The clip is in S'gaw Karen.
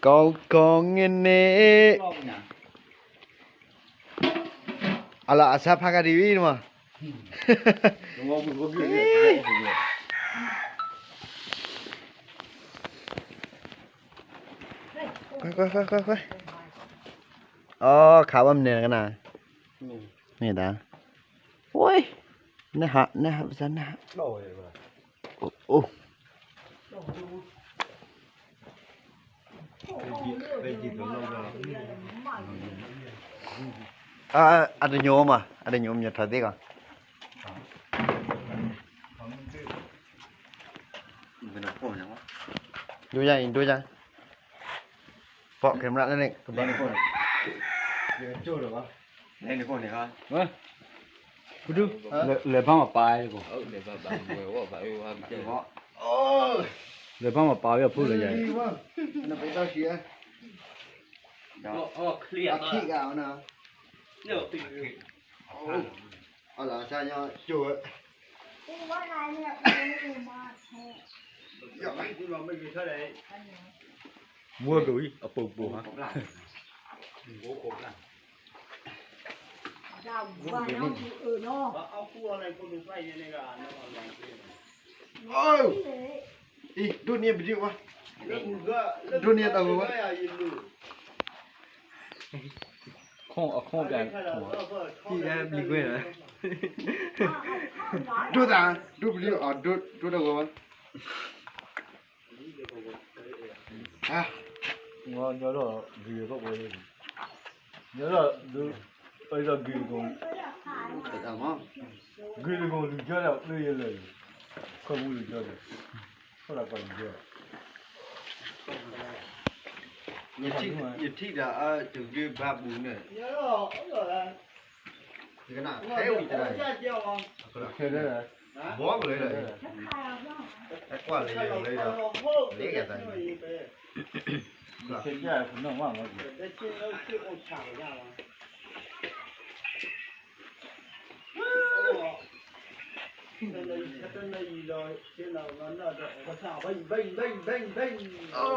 ကောင်းကောင်းငနေ အလၢအဆါဖးကဒံဝံၤမး ကွၢ်ကွၢ်ကွၢ်ကွၢ်ကွၢ် အီ ခးဝဲမနုၤကနၤ မ့ၢ်ဒၣ် ဝဲ နဟး နဟး ပစၢ်နဟး အိၣ် အတညိမး အတညိမး ထီၣ်သ့ကီး ဒိယါအံၤ ဒိယါ ပီၣ် camera လၢန့ၣ် ကဘီန့ၣ် လဲၤန့ၣ်ဃိန့ၣ် လဲၤဘၣ်မပာ် လဲၤဘၣ်မပာ်ဝဲအဖိလၢယၤ အလီၤဆါညီကၠိဝဲ မူကဝံၤ အပိာ်ပိာ်ဟါ အံၤ ဒိၣ်န့ၢ်ပဒုဝဲ ဒိၣ်န့ၢ်တၢ်ဂီၤဝဲ ခိၣ်အခိၣ်က ဒိၣ်တၢ် ဒိၣ်ပဒု အဒိၣ်တၢ်ဂီၤဝဲ ညီလီၤ ဂုၤကီးဝဲ ညီလီၤ အဂုၤကီး ဂုၤတကီး လူၤကၠီဒီး ပျုၢ်ယလၢာ် ခီၣ်မူလူၤကၠီဒီး ခီၣ်လၢပှၤလူၤကၠီ ယထံၣ်ဒီးအတဂ့ၢ်ဘၣ်ပူၤန့ၣ် ယကနၣ်ခဲဝံၤတရၣ် ခဲလၢာ် ဘီကလၢာ်လၢာ် တကွၢ်လၢယကလၢဒီး လ့ကသးန့ၣ် ခဲကနီၣ်မးမး တနံၤလီၤ တနံၤလီၤ အိ